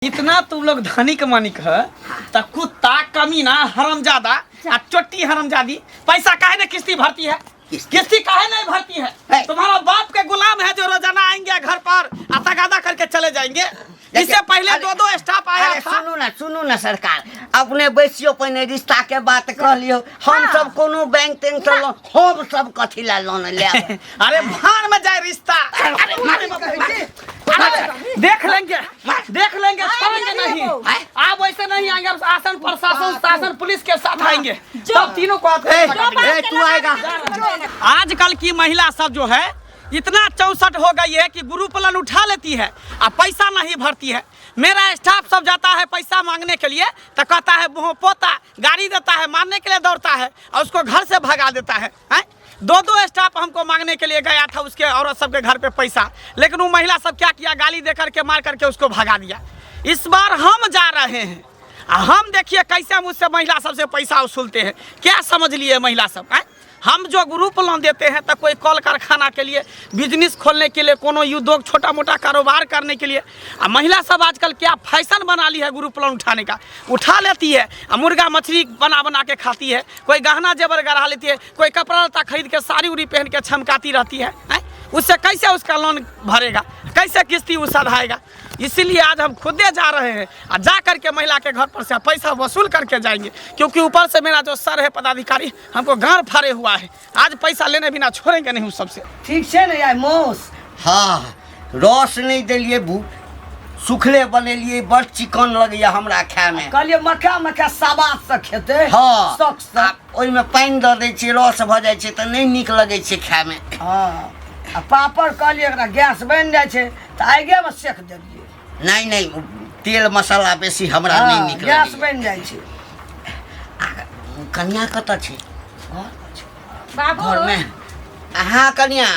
इतना तुम लोग धनिक मनिक है तो कुत्ता कमीना हरामजादा आ चोटी हरामजादी पैसा काहे ने किस्ती भरती है? किस्ती? किस्ती काहे नहीं भरती है? है। तुम्हारा बाप के गुलाम है जो रोजाना आएंगे घर पर आ तगादा करके चले जाएंगे। इससे पहले अरे- दो दो स्टाफ आया अरे था। सुनू ना, सुनू ना सरकार, अपने बैसियो, पहिने रिश्ता के बात कहलियो। हम सब कोनो बैंक तैंक से लोन, हम सब कथी ला लोन लेब? अरे भाड़ में जाए रिश्ता। अरे मारे बाप रे, मारे। अरे, देख लेंगे, देख लेंगे, छोड़ेंगे नहीं। आप वैसे नहीं आएंगे, अब आसन प्रशासन शासन पुलिस के साथ आएंगे, तब तीनों को आप ए, पकड़ ए, तू आएगा। आजकल की महिला सब जो है इतना चौसठ हो गई है कि ग्रुप लोन उठा लेती है और पैसा नहीं भरती है। मेरा स्टाफ सब जाता है पैसा मांगने के लिए तो कहता है मुँह पोता, गाड़ी देता है, मारने के लिए दौड़ता है और उसको घर से भगा देता है, हैं? दो दो स्टाफ हमको मांगने के लिए गया था उसके औरत सबके घर पे पैसा, लेकिन वो महिला सब क्या किया, गाली दे करके मार करके उसको भगा दिया। इस बार हम जा रहे हैं आ हम देखिए कैसे हम उससे महिला सबसे पैसा वसूलते हैं। क्या समझ लिए महिला सब, आँय? हम जो ग्रुप लोन देते हैं तो कोई कल कारखाना के लिए, बिजनेस खोलने के लिए, कोनो उद्योग छोटा मोटा कारोबार करने के लिए। आ महिला सब आजकल क्या फैशन बना ली है ग्रुप लोन उठाने का, उठा लेती है आ मुर्गा मछली बना बना के खाती है, कोई गहना जेवर गढ़ा लेती है, कोई कपड़ा लत्ता खरीद के साड़ी उड़ी पहन के छमकाती रहती है, आँय? उससे कैसे उसका लोन भरेगा, कैसे किस्ती वो सधाएगा? इसीलिए आज हम खुदे जा रहे हैं आ जा करके महिला के घर पर से पैसा वसूल करके जाएंगे, क्योंकि ऊपर से मेरा जो सर है पदाधिकारी हमको गांड फाड़े हुआ है। आज पैसा लेने बिना छोड़ेंगे नहीं उस सबसे। ठीक छै ने आइ मौस? हाँ, रस नहि देलियै, भू सुखले बनेलियै, बड़ चिकन लगैया हमरा खायमे। कहलियै मखा मखा सवाद से खेतै। हँ। शौक से। आ ओहिमे पानि दऽ दै छियै, रस भऽ जाइ छै तऽ नहि नीक लगै छै खायमे। हँ, आ पापड़ कहलियै एकरा गैस बनि जाइ छै तऽ आगिएमे सेक देलियै। नहि नहि, तेल मसाला बेसी हमरा नहि हँ, नीक गैस लगैया। बनि जाइ छै। आ कनिया कतऽ छै? बाबू। घरमे। अहाँ कनिया।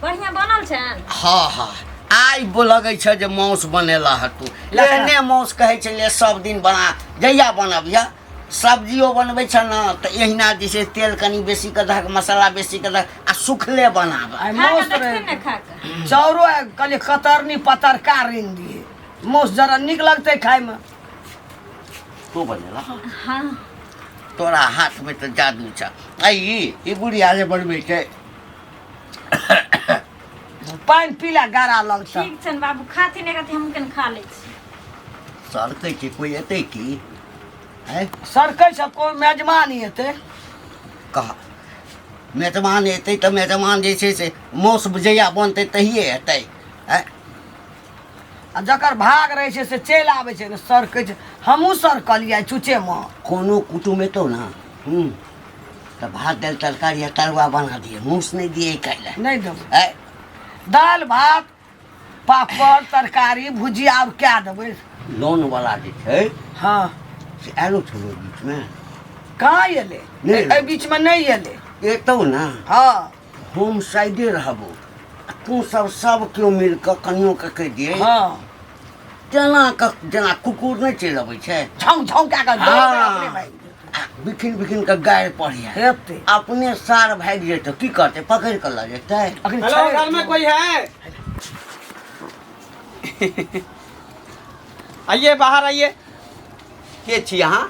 बढ़िया बनल छनि। हँ हँ, आइ लगै छै जे माउस बनेला ह तू। एहने माउस कहै छलियै सब दिन बना, जहिया बनबिह। सब्जियो बनबै छ ने तऽ एहिना जे छै तेल कनि बेसी कऽ दहक, मसाला बेसी कऽ दहक आ सुखले बनाब। आइ खा मौस कऽ देखथिन रहै ने खा कऽ। चाउरो आइ कहलियै कतरनी पतरका ऋण दियै, मौस जरा नीक लगतै खायमे। तू बनेला? हाँ। तोरा हाथमे तऽ जादू छ। आ ई बुढ़िया जे बनबै छै। पानि पीला गारा लगतै। ठीक छनि बाबू, खाथिन एक रत्ती, हमहूँ कनि खा लै छी। सरकै छै, कोइ एतै की? आँय? सरकै छै, कोइ मेजबान एतै। कह, मेजबान एतै तऽ मेजबान जे छै से मौस जहिया बनतै तहिए एतै, आँय? आ जकर भाग रहै छै से चलि आबै छै ने। सरकै छै, हमहूँ सरकलियै चुचेमे। कोनो कुटुम एतौ ने तऽ भात दालि तरकारी आ तरुआ बना दिए, मौस नहि दिए काल्हि। नहि देबै। आँय? दालि भात पापड़ तरकारी भुजिया आर कए देबै। लोन वाला जे छै से आयलो छलो बीचमे? कहाँ एलै? नहि। एहि बीचमे नहि एलै। एतौ ने। हम साइडे रहबो आ तू सब सब केओ मिल कऽ कनियो के कहि दियै तेना कऽ जेना कुकुर नहि चलि अबै छै। झाँउ झाँउ कए कऽ दौड़बै अपने भागि जेतै। बिखिन बिखिन कऽ गारि पढ़िया। हेतै। अपने सार भागि जेतै, की करतै, पकड़ि कऽ लऽ जेतै। अखन हेलो। छै। घर में कोई है? आइए, बाहर आइए। के छी अहाँ?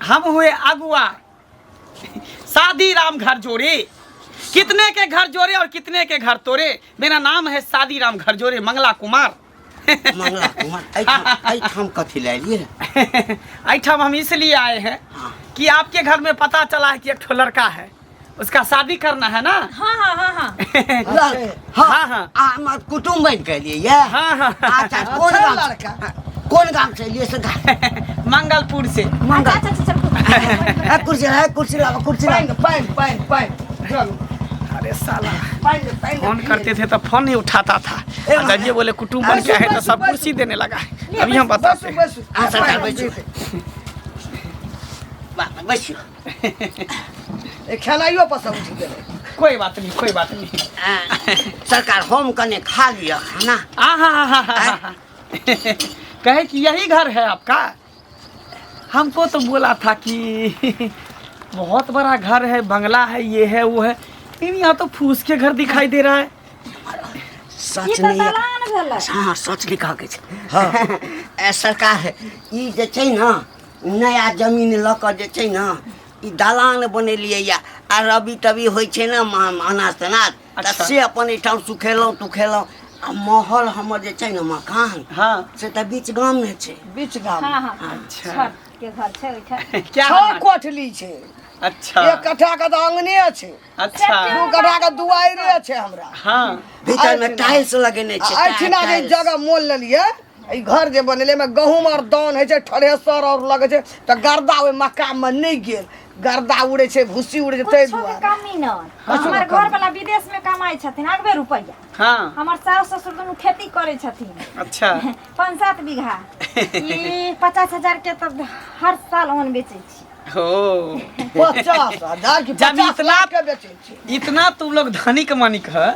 हम हुए अगुआ शादी राम घर जोड़े। कितने के घर जोड़े और कितने के घर तोड़े, मेरा नाम है शादी राम घर जोड़े मंगला कुमार। मंगला कुमार, एहिठाम एहिठाम कथी लए एलियै? एहिठाम हम इसलिए आए हैं कि आपके घर में पता चला है कि एक ठो लड़का है, उसका शादी करना है ना? हाँ हाँ हाँ हाँ। हाँ हाँ। आ हमर कुटुम्ब बनि के एलियै ये? हाँ। अच्छा, कोन अच्छा गाम? लड़का। कोन गाम से एलियै से गा? मंगलपुर से। मंगल। अच्छा अच्छा, चल। है कुर्सी, है कुर्सी लाओ, कुर्सी लाओ। पानि पानि पानि पानि, चलू। अरे साला, पानि दे, पानि दे। फोन करते थे तो फोन नहीं उठाता था। ए, और जब ये बोले कुटुम्ब बन के आए तो सब कुर्सी देने लगा है। अभी हम बताते बैसू हैं। बैसू। हाँ सरकार, बैसू। वाह, बैसू। ए, खेनाइयो पसंद उठि गेलै। कोई बात नहीं, कोई बात नहीं। आ, सरकार, हम कने खा लिअ खाना। हाँ हाँ हाँ हाँ हाँ हाँ। कहे कि यही घर है आपका? हमको तो बोला था कि बहुत बड़ा घर है, बंगला है, ये है वो है, लेकिन यहाँ तो फूस के घर दिखाई दे रहा है। सच ई तऽ नहीं दलान भेलै। हाँ, सच नहीं कह के छै। ए, सरकार, ई जे छै ने नया जमीन लऽ कऽ जे छै ने ई दलान बनेलियै या आ रबी तबी होइ छै ने अनाज तनाज तऽ से अपन एहिठाम सुखेलहुँ तुखेलहुँ। आ महल हमर जे छै ने मकान, से तऽ बीच गाममे छै। बीच गाम। हाँ हाँ, अच्छा, छत के घर छै ओहिठाम। क्या छह हनुमान? कोठली छै। अच्छा। एक कट्ठा के तऽ अंगने छै। अच्छा। दू कट्ठा के दुआरे छै हमरा। भीतर मे एहिठिना। टाइल्स लगेने छै। आ एहिठिना जे टाइल्स। जगह मोल लेलियै, ई घर जे बनेलियै, एहिमे गहूँम आओर दान होइ छै, थ्रेसर आओर लगै छै, तऽ गर्दा ओहि मक्कामे नहि गेल, गर्दा उड़ै छै, भूसी उड़ै छै, ताहि कुछो के दुआरे कमी नहि। कुछो के हमर कमी। घर वाला विदेश में कमाइ छथिन अगबे रुपैआ। हमर सास ससुर दुनू खेती करै छथिन। 5-7 बीघा। ई 50,000 के तऽ हर साल अन्न बेचै छी। हो। 50,000 की जब 50 इतना लाख के बेचै छी। इतना तुम लोग धनिक मनिक है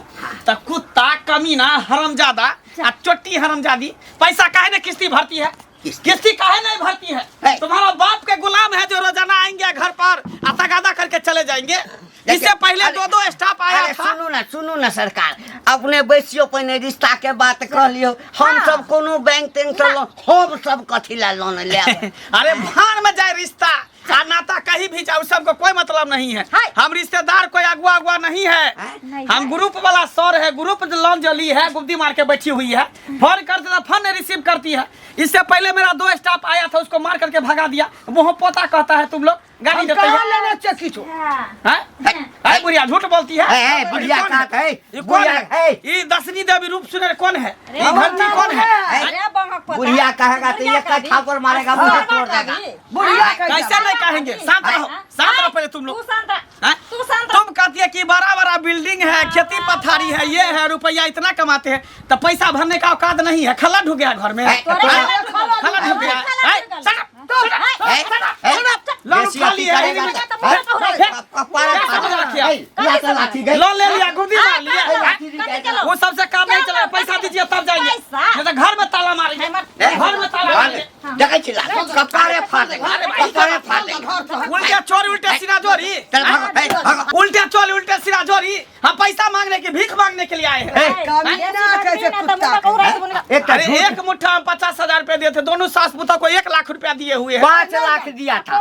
त कुत्ता कमीना हरामजादा आ चोटी हरामजादी पैसा काहे ने किस्ती भरती है? किस्ती। किस्ती काहे नहीं भरती है? है। तुम्हारा बाप के गुलाम है जो रोजाना आएंगे घर पर आ तगादा करके चले जाएंगे। देखिए, इससे पहले अरे- दो दो स्टाफ आया अरे था। सुनू ना, सुनू ना सरकार, अपने बैसियो, पहिने रिश्ता के बात कह लियो। हम सब कोनो बैंक तैंक से लोन, हम सब कथी ला लोन लेब? अरे भाड़ में जाए रिश्ता आ नाता, कहीं भी जाओ, सबको कोई मतलब नहीं है। हाय। हम रिश्तेदार कोई अगुआ अगुआ नहीं है। नहीं। हम ग्रुप वाला सर है, ग्रुप लोन जो ली है गुब्दी मार के बैठी हुई है, फोन करते तो फोन नहीं रिसीव करती है। इससे पहले मेरा दो स्टाफ आया था, उसको मार करके भगा दिया। वो पोता कहता है तुम लोग गाली हम देते कहाँ हो। लेने छियै किछो? हाँ। हैं? हैं, बुढ़िया झूठ बोलती है। है, है, बुढ़िया ये कौन कहत है, ये कौन बुढ़िया है? है। ये दसनी देवी रूप सुनर कौन है? अरे ये घंटी कौन है? अरे बंगक पोता। बुढ़िया कहेगा तो बुढ़िया एक कहबी। थापर मारेगा, मुंह तोड़ देगा। बुढ़िया कहै कैसे नहीं कहेंगे? शांत रहो, शांत रहो पहले तुम लोग। तू शांत रह। हैं? तू शांत रह। तुम कहती है कि बड़ा बड़ा बिल्डिंग है, खेती पथारी है, ये है, रुपया इतना कमाते हैं तो पैसा भरने का औकात नहीं है। खला ढुक गया घर में। है, तोरे हैं? खला ढुकल। खला ढुक गया। खला हैं? ढुकल। shut up, shut up, है, shut up, है, shut up। Loan बेसी उठा अथी लिया है, करेगा इनमें- तो- हैं? है, कपारे क्या फाड़ समझ रखी है? है, या तो लाठी गई। लोन ले लिया, गुदी मार लिया। है, हैं? लाठी गई। कथी के लोन? वो सबसे काम नहीं चला, पैसा दीजिए तब जाएंगे, पैसा? नहीं तो घर में ताला मारेंगे, घर में ताला मारेंगे। देखै छी लाठी, कपारे फाड़ देगा, कपारे फाड़ देगा। उल्टे चोरी उल्टे सिरा जोरी। चल भागो, है, भागो। उल्टे चोरी उल्टे सिरा जोरी। हम पैसा मांगने की, भीख मांगने के लिए आए हैं। है, कमीना कहै छै कुत्ता के। एकटा अरे झूठ। एक मुट्ठा हम 50,000 रुपया दिए थे, दोनों सास पुता को 1 लाख रुपया दिए हुए हैं। 5 लाख दिया था,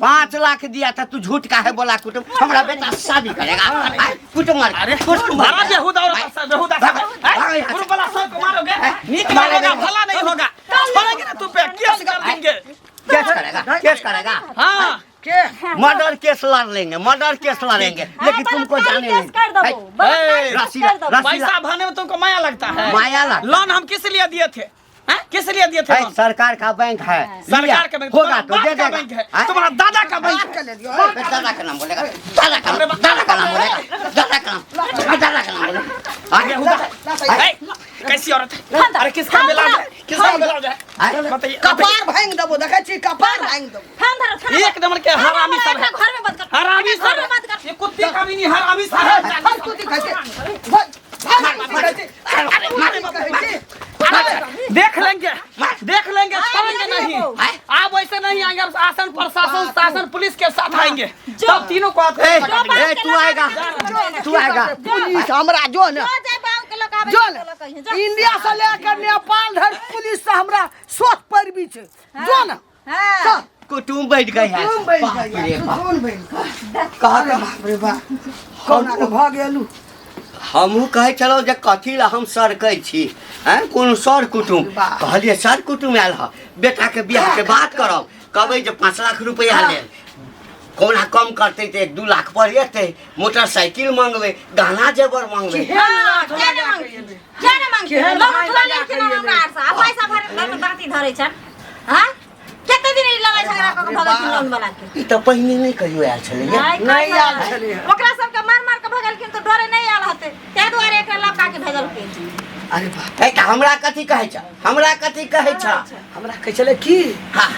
5 लाख दिया था। तू झूठ काहे बोला कुटुम? हमरा बेटा शादी करेगा। आय, कुटुम मार, अरे कुटुम मार। बड़ा बेहुदा और बेहुदा सब है। भागो यहाँ से। गुरु वाला सब को मारोगे, नीक नहीं होगा, भला नहीं होगा, छोड़ेंगे ना तुम पे केस कर देंगे। केस करेगा, केस करेगा। हाँ। के? मर्डर केस लड़ लेंगे, मर्डर केस लड़ेंगे, लेकिन तुमको जाने नहीं। कर दबो। ए, रसीला- पैसा भरने में तुमको माया लगता है? माया लगता। लोन हम किस लिए दिए थे, हैं? किस लिए दिए थे है, लोन? सरकार का बैंक है। सरकार लिया, का बैंक होगा तुम्हारा तो दे बाप का देगा। बैंक है, हैं? तुम्हारा दादा का बैंक है। के ले लियो। बे, दादा का नाम बोलेगा, दादा का नाम, दादा का नाम बोलेगा, दादा का नाम, दादा का नाम बोलेगा। आगे ए, कैसी औरत है? अरे किसका ब्लाउज है, किसका ब्लाउज है? आए, बताइए। कपार भांगि देबो, देखै छी, कपार भांगि देबो। एक नंबर के हरामी सब है, घर में बंद कर। हरामी सब घर में बंद है। कर। ये कुत्ते का भी नहीं, हरामी सब है। हर कुत्ती खाइ छै, हर कुत्ती खाइ छै, अरे मारे बाप कहै रे। छी। अरे, देख लेंगे, देख लेंगे, छोड़ेंगे नहीं। आप वैसे नहीं आएंगे, अब आसन प्रशासन शासन पुलिस के साथ आएंगे, तब तीनों को हाथ ए, पकड़ ए, तू आएगा, तू आएगा। पुलिस हमरा जो ने जो ने इंडिया से लेकर नेपाल धरि पुलिस से हमरा सोच पैरवी छै, जो ने चल। कुटुम बैठ गई है। कुटुम बैठ बाप गई रे बाप। सुन बैठ अरे बाप रे बाप, कौना के भऽ गेलू। हमहूँ कहै छलहुँ जे कथी लए हम सरकै छी, आँय, कोनो सर कुटुम। वाह। कहलियै सर कुटुम आयल हँ, बेटाके बियाहके बात करब, कहबै जे 5 लाख रुपैआ लेल कोना कम करतै तऽ 1-2 लाख पर एतै, मोटरसाइकिल मंगबै, गहना जेवर मंगबै। क्या ने मांगते? केहन लोन भाई उठवा लगा लेलखिन के हमरा आर से आ पैसा भरे में दाँती धरै छन। हाँ, कते दिन ई लड़ाई झगड़ा कऽ के भगलखिन लोन वाला के? ई तऽ पहिने नहि कहियो आयल छलैया। नहि आयल छलैया। ओकरा सबके मार मार के भगलखिन तऽ डरे नहि आयल हते, ताहि दुआरे एकरा लपका के भेजलखिन। अरे बाप। हे, तऽ हमरा कथी कहै छ? हमरा कथी कहै छ? हमरा कहै छलै की हाँ।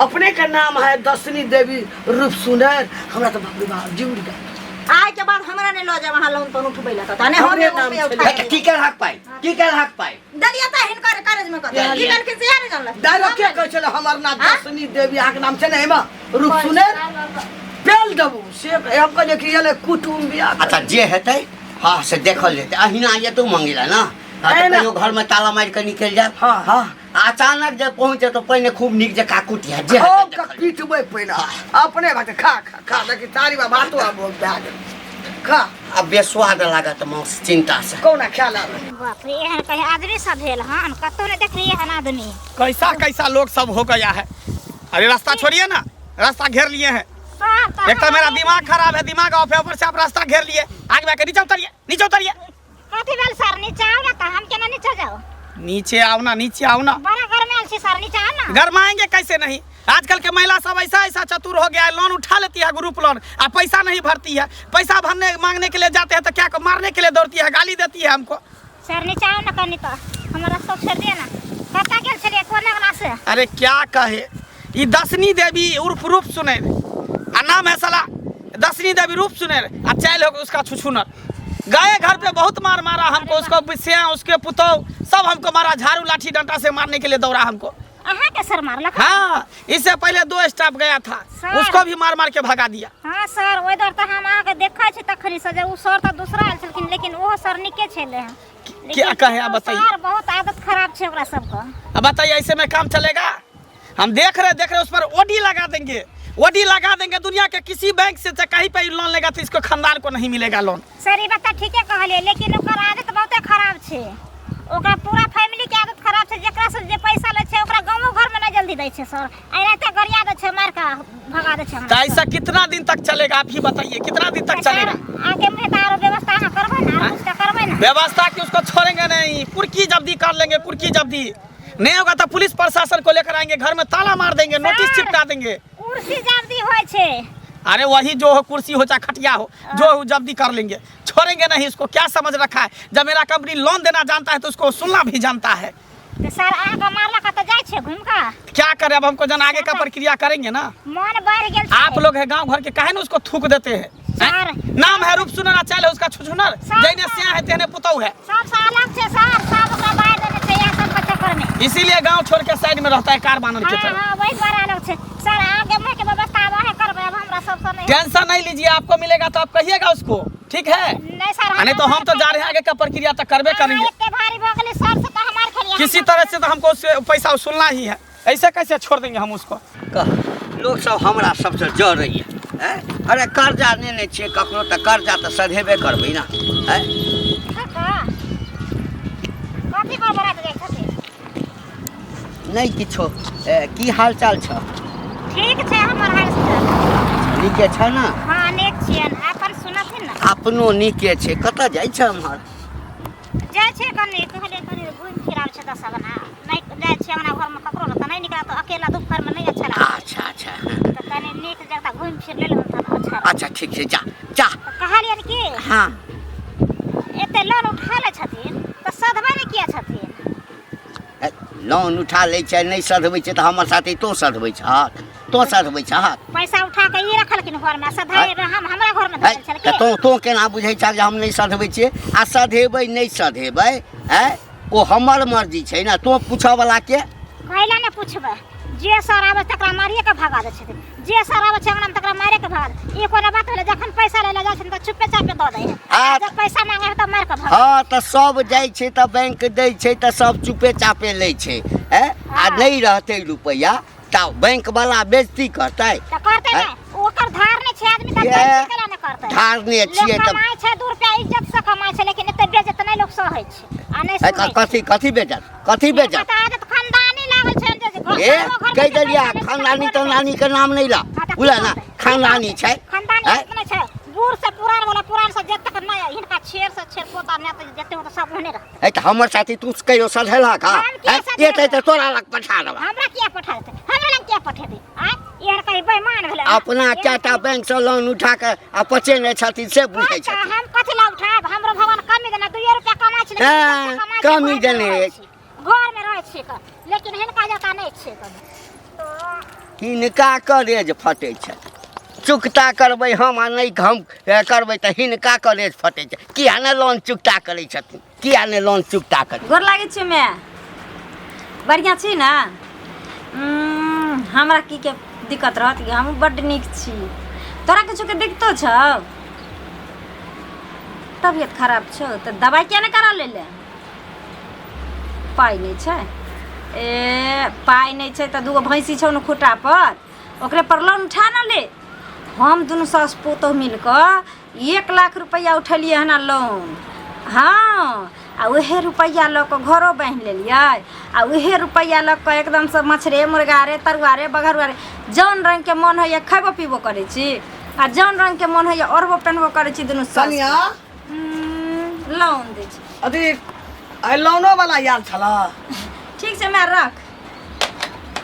अपने के नाम है दसनी देवी रूप सुनर। हमरा तऽ बाप रे बाप जी उड़ि गेल। आइ के बाद हमरा नहि लऽ जायब अहाँ लोन तोन उठबै लए कतऽ नहि। हमरे हम नाम रुपया छलै। उठा हे, तऽ की केलहक पाइ, की केलहक पाइ? देलियै तऽ हिनकर कर्ज में कतऽ की कहलखिन से नहि जानलखिन। डायलॉग के कहै छलै हमर नाम हाँ? दसनी देवी, अहाँके नाम छै ने एहिमे रूप सुनर, पेल देबू से। हम कहलियै कि एलै कुटुम बियाह। अच्छा, जे हेतै हाँ से देखल जेतै। अहिना जेतौ मंगिला ना। हाँ, तऽ एना। कहियो घरमे ताला मारि कऽ निकलि जायब। हाँ। हाँ, अचानक जे पहुँच जेतौ पहिने खूब नीक जकाँ कुटिया जे हेतै खूब देखल के पीटबै पहिने अपने भात खा खा खा देखी तारी बा भातो आब भए गेल खा। आब बेस्वाद लागत मांस चिंता से। कौना ख्याल आबै। बाप रे, एहन कहीं आदमी सब भेल हन? कतौ नहि देखलियै हन आदमी। कैसा कैसा लोग सब हो गया है। अरे रास्ता छोड़िए ना, रास्ता घेर लिए हैं। सर, तऽ एक तो मेरा दिमाग खराब है, दिमाग ऑफ है, ऊपर से आप रास्ता घेर लिए। आगे बढ़ के नीचे उतरिए, नीचे उतरिए। कथी भेल सर? नीचा आउ ना तऽ हम केना नीचा जाउ? नीचे आओ ना, नीचे आओ ना। बड़ा गरमायल छी सर, नीचा आउ ना। गरमाएंगे कैसे नहीं? आजकल के महिला सब ऐसा ऐसा चतुर हो गया है, लोन उठा लेती है ग्रुप लोन आ पैसा नहीं भरती है। पैसा भरने मांगने के लिए जाते हैं तो क्या मारने के लिए दौड़ती है, गाली देती है हमको। सर नीचा आउ ना कनी तऽ हमर रास्ता छोड़ि दिअ ना। कतऽ गेल छलियै, कोन अंगना से? अरे क्या कहे, ई दसनी देवी उर्फ रूप सुनेर आ नाम है साला दसनी देवी रूप सुनेर आ चैल हो उसका छुछुनर। गए घर पे बहुत मार मारा हमको, उसको सिया उसके पुतोह सब हमको मारा, झाड़ू लाठी डंडा से मारने के लिए दौड़ा हमको। अहाँ के सर मारलक? हाँ, इससे पहले 2 स्टाफ गया था, सर। उसको भी मार मार के भगा दिया। हाँ सर, ओहि दर तऽ हम अहाँके देखै छी तखनी से जे ओ सर तऽ दूसरा आयल छलखिन, लेकिन ओहो सर नीके छलै हँ। क्या कहे आप बताइए। सर बहुत आदत खराब छै ओकरा सबके। अब बताइए ऐसे में काम चलेगा? हम देख रहे उस पर ओडी लगा देंगे, ओडी लगा देंगे। दुनिया के किसी बैंक से चाहे कहीं पे लोन लेगा तो इसको खानदान को नहीं मिलेगा लोन। सर ई बात तऽ ठीके कहलियै, लेकिन ओकर आदत बहुते खराब छै। ओकरा पूरा फैमिली के आदत खराब छै। जेकरा से जे पैसा लै छै ओकरा गाँवो घर में नहीं जल्दी दै छै सर, एनाहिते गरिया दै छै, मार के भगा दै छै हमरा तो ऐसा कितना दिन तक चलेगा आप ही बताइए, कितना दिन तक सर, चलेगा? आगे में तऽ आरो व्यवस्था अहाँ करबै ना, आरो कुछ तऽ करबै ना। व्यवस्था की उसको छोड़ेंगे नहीं, कुर्की जब्दी कर लेंगे, कुर्की जब्दी नहीं होगा तो पुलिस प्रशासन को लेकर आएंगे, घर में ताला मार देंगे, नोटिस सर, चिपका देंगे। कुर्सी जब्दी होइ छै। अरे वही जो हो, कुर्सी हो चाहे खटिया हो, जो हो जब्दी कर लेंगे, छोड़ेंगे नहीं इसको। क्या समझ रखा है? जब मेरा कंपनी लोन देना जानता है तो उसको सुनना भी जानता है। तऽ सर अहाँके मारलक तऽ जाइ छै घुमि कऽ। क्या करे अब हमको, जन आगे का प्रक्रिया करेंगे ना। मन बढ़ि गेल छै। आप लोग है गांव घर के, काहे ना उसको थूक देते हैं? सर। नाम है रूप सुनर, चाल है उसका छुछुनर, सर, जैने सर। सिया है तेने पुतौ है। सबसँ अलग छै सर, सब ओकरा बाहर देने छै इएह सबके चक्कर में। इसीलिए गांव छोड़ के साइड में रहता है कार बानर के हाँ तरह। हाँ, वही द्वारा अलग छै सर। आगे मुँह के व्यवस्था अब अहाँ करबै, अब हमरा सबसँ नहीं। टेंशन नहीं लीजिए, आपको मिलेगा तो आप कहिएगा उसको, ठीक है? नहीं सर, नहीं तो हम तो जा रहे हैं, आगे का प्रक्रिया तो करबे करेंगे। एते भारी भऽ गेलै सर से तऽ हमार खेलिए। किसी तरह से तो हमको उससे पैसा वसूलना ही है, ऐसे कैसे छोड़ देंगे हम उसको? कह लोक सब हमरा सबसँ जरैया। अरे कर्जा नेने छियै ककरो तऽ कर्जा तऽ सधेबे करबै ना। काका, कथी पर बरात जाइ छथिन? नहि किछो। की हाल चाल छ? ठीक छै हमर हाल चाल। नीके छ ना? हाँ नीक छियनि, अपन सुनथिन ना। अपनो नीके छै। कतऽ जाइ छ एम्हर? जाइ छै कनि, कहलियै कनि घुमि फिर आबै छै दस अंगना। नहि जाइ छै अंगना घरमे ककरो लग तऽ नहि निकलत, तऽ अकेला दुपहरमे नहि अच्छा लागत। अच्छा अच्छा, तऽ कनि नीक जगह घुमि फिर लेलहुँ तऽ अच्छा लागत। अच्छा ठीक छै, जा जा। तऽ कहलियनि कि हाँ एते लोन उठा लै छथिन तऽ सधबै नहि किया छथिन? लोन उठा लै छै नहि सधबै छै तऽ हमर साथे तोँ सधबै छहक, तोँ सधबै छहक। पैसा उठा के ई रखलखिन घरमे, सधाइ हम हमरा घरमे है, धरल छलखिन। तऽ तोँ केना बुझै छह जे हम नहि सधबै छियै? आ सधेबै नहि सधेबै आँय ओ हमर मर्जी छै ने, तोँ पूछऽवला के? कैला नहि पुछबै, जे सर आबै तकरा मारिए के भगा दै छथिन, जे सर आबै छै अंगनामे तकरा मारिए के भगा दै। ई कोनो बात भेलै? जखन पैसा लै लए जाइ छथिन तऽ चुपे चापे दऽ दै है, आ जब पैसा मांगे है तऽ मारि के भगा। हँ तऽ सब जाइ छै तऽ बैंक दै छै तऽ सब चुपे चापे लै छै। आ नहि रहतै रुपैआ तऽ बैंक वाला बेइज्जती करतै। तऽ करतै आँय? ने, ओकर धार नहि छै आदमी तऽ ये, बेइज्जती केला नहि करतै? धारने छियै लोक तऽ कमाइ छै 2 रुपया इज्जत से कमाइ छै, लेकिन एते बेइज्जत नहि लोक सहै छै आ नहि है, सुनै छै। कथी कथी बेइज्जत, कथी हिनका बेइज्जत? तऽ आदत खानदानी लागल छै जे घर ए घरो घरमे कहि जे देलियै पैसा लै छै, खानदानी तकरा तनदानी के नाम नहि ला, हाँ, तऽ की बुझल ना? करतै? खानदानी छै। खानदानी आँय? नहि छै, बूढ़ से पुरान वाला पुरान से जते तक नहि हिनका छेर से छेर पोता नहि तऽ जते हो तऽ सब ओहने रहतै। है तऽ हमर साथी तू कहियो सधेलहक? हँ हम किया है? सधेबै? एतै तऽ तोरा लग पठा देबह। हमरा किया पठा देतै? हमरा लग किया पठेतै? आँय, एहन कहीं बेईमान भेलै। अपना 4टा बैंक से लोन उठा के आ पचेने छथिन से बुझै अच्छा, छथिन। हम कथी ला उठायब? हमरो भगवान कमी देना, 2 रुपया कमाइ छी, लेकिन हाँ, पैसा कमाइ छी, कमी घरमे देने रहै अछि। छी। घरमे रहै छी तऽ, लेकिन हिनका जकाँ नहि छै कभी। तऽ हिनका करेज फटै छै, चुकता करबै हम आ नहि हम करबै तऽ हिनका करेज फटै छै। किया ने लोन चुकता करै छथिन, किया ने लोन चुकता करै? गोर लागै छी माय, बढ़िआँ छी ने? हमरा की के दिक्कत रहत कि हमहूँ बड्ड नीक छी। तोरा किछुके दिक्कतो छौ? तबियत खराब छौ तऽ दबाइ किया नहि करा लेले? पाइ नहि छै। ए पाइ नहि छै तऽ दूगो भैंसी छौ ने खुट्टा पर, ओकरे पर लोन उठा ने ले। हम दुनू सास पुतोहु मिल कऽ 1 लाख रुपैआ उठेलियै हन लोन। हँ, आ उहे रुपैआ लऽ कऽ घरो बान्हि लेलियै, आ उहे रुपैआ लऽ कऽ एकदमसँ मछरे मुर्गा रे, तरुआ रे, बघरुआ रे, जौन रङ्गके मन होइए खयबो पीबो करै छी, आ जौन रङ्गके मन होइए ओढ़बो पेन्हबो करै छी दुनू सास। कनिया लोन दै छी। अथी आइ लोनो वाला आयल छला। ठीक छै माय, रख।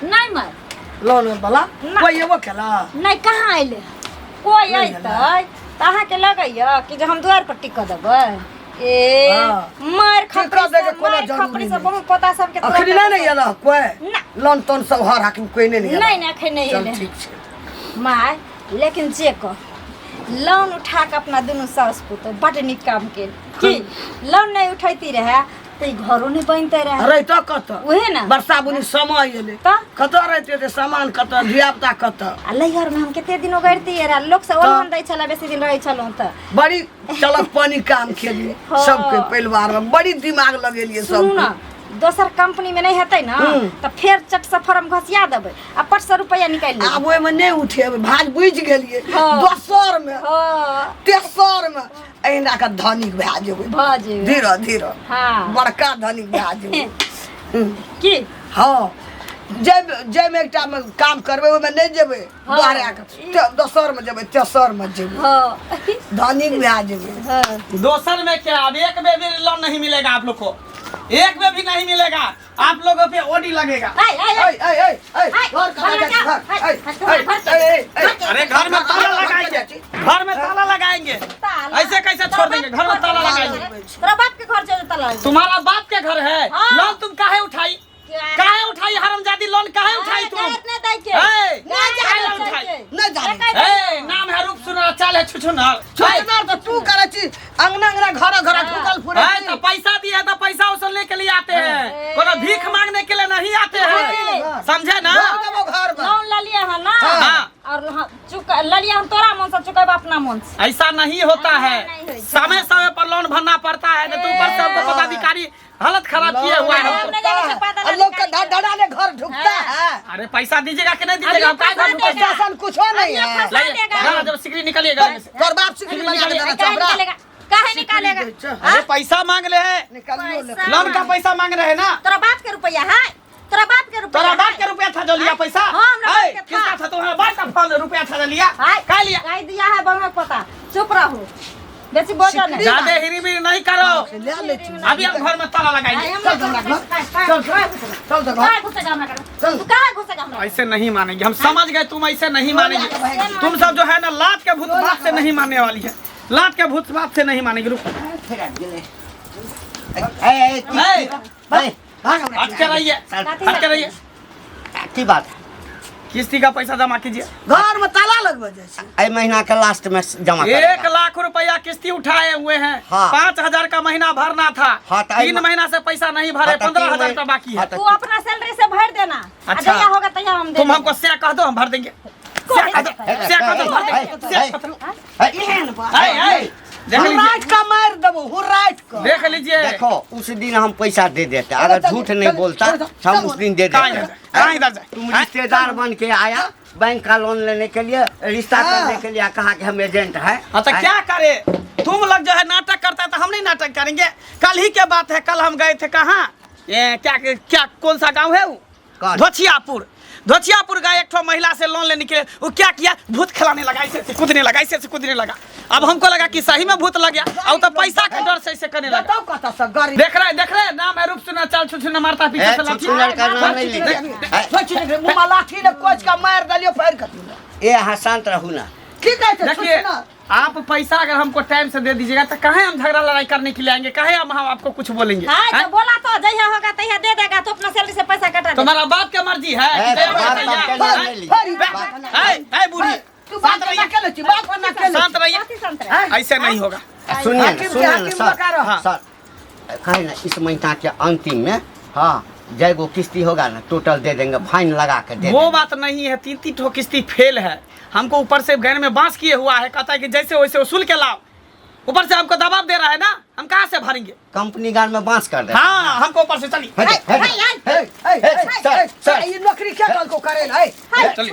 नहि माय, लोन वाला ना। कोई एबो केला नहि, कहाँ अयलै? कोइ नहि अयतै तऽ अहाँके लगैए कि जे हम दुआरि पर टिकऽ देबै? ए हाँ। मारि टिकऽ खपड़ी दैके से कोनो मारि जरूरी खपड़ी से नहि। बहुत पोता सबके अखनी नहि ने एल कोई ना। लोन तोन सब हर हाकिम कोई नहि ने एल। नहि नहि, अखन नहि चल एलै। ठीक छै माय, लेकिन जे कह, लोन उठा कऽ अपना दुनू साउस पुतोह बड्ड नीक काम केल। की लोन नहि उठैती रहए तऽ ई घरो नहि बनते रहए। रहितो कतऽ? उहे ने। वर्षा बुनी समय एलै तऽ? कतऽ रहिते ते सामान कतऽ, धियापुता कतऽ? आ नैहरमे हम कते दिन ओगरतियै रहए, लोक सब ओलहन दै छलै बेसी दिन रहै छलहुँ तऽ। बड़ी चलक पानी काम खेलिए हाँ। सबके परिवार में बड़ी दिमाग लगेलिए सुनू सब। ने, दोसर कंपनी में नहीं हेतै ने तऽ फेर चट से फॉर्म घसिया देबै आ पट से रुपैआ निकालि लेबै। आब ओहिमे नहि उठेबै, भाज बुझि गेलियै। हाँ। दोसर में, हँ तेसर में एहिना के धनिक भए जेबै। भऽ जेबै। धीरे धीरे। हाँ। बड़का धनिक भए जेबै। की? हँ, जाहिमे एकटा मे काम करबै ओहिमे नहि जेबै। हाँ। दोहरा के दोसर में जेबै, तेसर में जेबै। हाँ। धनिक भए जेबै। हाँ। दोसर में क्या, अब एक में भी लोन नहीं मिलेगा आप लोग को, एक में भी नहीं मिलेगा आप लोगों पे ओडी लगेगा। आय, आय, आय। ऐ ऐ ऐ ऐ ऐ, घर कहाँ घर जाइ छी? जा, घर ऐ, ऐ घर ऐ घर ऐ ऐ ऐ अरे घर में ताला लगाएंगे, घर में ताला लगाएंगे। ताला। ऐसे कैसे छोड़ देंगे? घर में ताला लगाएंगे। तोरा बाप के घर जो ताला लगे। तुम्हारा बाप के घर है? हाँ। लोन तुम काहे उठाई? क्या? काहे उठाई हरामजादी, लोन काहे उठाई तुम? इतने दै के। ए, नहीं काहे जाने लोन उठाई? नहि जाने। ए, नाम है रूप सुनर, चाल है छुछुनर। छुछुनर तऽ तू करै छी, अंगना अंगना घर घर ठुकल फुरै ए, छी। तो पैसा दिए तो पैसा वसूलने के लिए आते हैं, कोनो भीख मांगने के लिए नहीं आते हैं, समझे ना? घर देबो घर में। लोन ललिए हन ना? हाँ। और हम चुका ललिए हम तोरा मन से, चुकेब अपना मन से। ऐसा नहीं होता है, नहीं होई छै। समय समय पर लोन भरना पड़ता है, नहीं तो ऊपर से हमको पदाधिकारी हालत खराब किए हुआ है। हमने जाने से पैदा आ लोग के धड़ाले घर ढुकता है। अरे पैसा दीजिएगा कि नहीं दीजिएगा? हम काहे घर ढुकेंगे? प्रशासन कुछो नहीं है। फंसा लाइए, देगा। ना, जब सिकरी निकालिएगा गले में से। तोर बाप सिकरी बना के देना काहे चमड़ा। निकालेगा? काहे निकालेगा? अरे पैसा मांग रहे हैं, निकालियो ले। पैसा। लोन का पैसा मांग रहे हैं ना। तोरा बाप के रुपया है, तोरा बाप के रुपया। तोरा बाप के रुपया था जो लिया पैसा? हाँ, हमरा बाप ऐ, के था। किसका था? तुम्हारा बाप का फोन रुपया था जो लिया? हाय। का लिया? गाय दिया है बंगा पता। चुप रहो, बेसी बोलो नहीं। ज्यादा हिरी नहीं करो, ले ले छी। अभी हम घर में ताला लगाएंगे। चल हमरा घर। चल चल चल तो घर। कहाँ घुसेगा हमरा घर? चल। तू कहाँ घुसेगा हमरा? ऐसे नहीं मानेंगे हम, समझ गए तुम ऐसे नहीं मानेंगे। तुम सब जो है ना लात के भूत बाप से नहीं मानने वाली है, लात के भूत बाप से नहीं मानेंगे। रुको। फेर आबि गेलै। ए, ए, ए, ए, भाग हमरा। हटके रहिए, हटके रहिए। की बात है? किस्ती का पैसा जमा कीजिए। घर में ताला लगबै जाइ छै। एहि महीना के लास्ट में जमा 1 करेगा। लाख रुपया किस्ती उठाए हुए हैं। हाँ। 5,000 का महीना भरना था। हाँ, तो 3 महीना से पैसा नहीं भरे, हाँ, तो 15,000 तीन रुपया बाकी है। हाँ, तो तू अपना सैलरी से भर देना। आ अच्छा। जहिया होगा तहिया हम दे तुम देंगे। हमको से कह दो, हम भर देंगे। से कह दो, से कह दो, भर देंगे। से कह दो। ए, ए, ए, देख लीजिए, हुर्राट का मार देबो, हुर्राट का। देख लीजिए। देखो उस दिन हम पैसा दे देते, चलो, अगर चलो, झूठ नहीं चलो, बोलता चलो, तो हम चलो। उस दिन दे कहाँ देते। इधर जाए? कहाँ इधर जाए? तुम रिश्तेदार बन के आया बैंक का लोन लेने के लिए, रिश्ता हाँ। करने के लिए, कहा कि हम एजेंट है। हाँ तो क्या करे, तुम लोग जो है नाटक करता है तो हम नहीं नाटक करेंगे। कल ही के बात है, कल हम गए थे कहाँ, ये क्या क्या कौन सा गांव है वो? कौन? धोचियापुर। धोचियापुर गए एक ठो महिला से लोन लेने के लिए। वो क्या किया, भूत खिलाने लगा, ऐसे ऐसे कूदने लगा, ऐसे ऐसे कूदने लगा। अब हमको लगा कि सही में भूत लग गया, और तो पैसा के डर से ऐसे करने लगा। बताओ कतऽ से गरीब। देख रहे, देख रहे, नाम है रूप सुना, चाल छुछुना, मारता पीछे ए, से लाठी। छुछुनर का नाम नहीं लीजिए। सोच रे, मुँह में लाठी ने कोच के मार देलियो फाड़ के तू। ए अहाँ शांत रहू ना। की कहै छै देखिए छुछुनर? आप पैसा अगर हमको टाइम से दे दीजिएगा तो काहे हम झगड़ा लड़ाई करने के लिए आएंगे, काहे हम आपको कुछ बोलेंगे? हाँ, हैं? तो बोला तो जहिया होगा तहिया दे देगा, तो अपना सैलरी से पैसा कटा दे। तुम्हारा बाप के मर्जी है कि ए, जहिया होगा बाप तहिया। के नाम नहीं लीजिए। ए, ए, बूढ़ी, तू बाप शांत के ना रहिए, केले छी, बाप के ना केले शांत रहिए, कथी शांत रहिए? ऐसे नहीं होगा। सुनिए ना, हाकिम के सुनिए ना हाकिम सर, लगा रहा। सर कहे ना इस महीना के अंतिम में, हाँ जय गो किस्ती होगा ना टोटल दे देंगे, फाइन लगा के दे वो देंगे। बात नहीं है, 3-3 ठो किस्ती फेल है, हमको ऊपर से घर में बांस किए हुआ है, कहता है कि जैसे वैसे वसूल के लाओ। ऊपर से हमको दबाव दे रहा है ना, हम कहाँ से भरेंगे? कंपनी गान में बांस कर दे। हाँ, हमको ऊपर से चलिए। हट, हट, हट, हट, सर, सर, ई नौकरी के कहलको करे ला? चलिए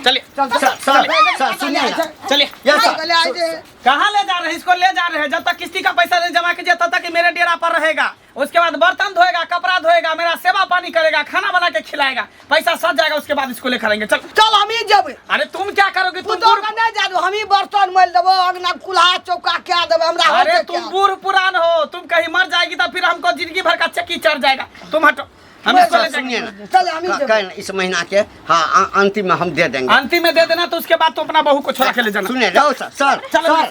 चलिए चल सर, सर, सर, सुनिए ना। चलिए। Yes sir. चल आइ दे। कहाँ ले जा रहे हैं इसको? ले जा रहे हैं, जब तक किस्ती का पैसा नहीं जमा कीजिए तब तक ये मेरे डेरा पर रहेगा। उसके बाद बर्तन धोएगा, कपड़ा धोएगा, मेरा सेवा पानी करेगा, खाना बना के खिलाएगा, पैसा सज जाएगा, उसके बाद इसको लेकर आएंगे। चल चल हम ही जेबै। अरे तुम क्या करोगे? तुम पुतोह बूढ़ के नहीं जा देबो, हम ही बर्तन मलि देबो, अंगना कुल्हा चौका कए देबै, हमरा अरे होतै तुम क्या? बूढ़ पुरान हो, तुम कहीं मर जाएगी तो फिर हमको जिंदगी भर का चक्की चढ़ जाएगा। तुम हटो, हम इसको सर, ले जाएंगे। सुनिए ना। चल हम ही जेबै। कल इस महीना के, हाँ, अंतिम में हम दे देंगे। अंतिम में दे देना, तो उसके बाद तुम अपना बहू को छोड़ा के ले जाना। सुनिए जाओ सर, सर, चलो। सर।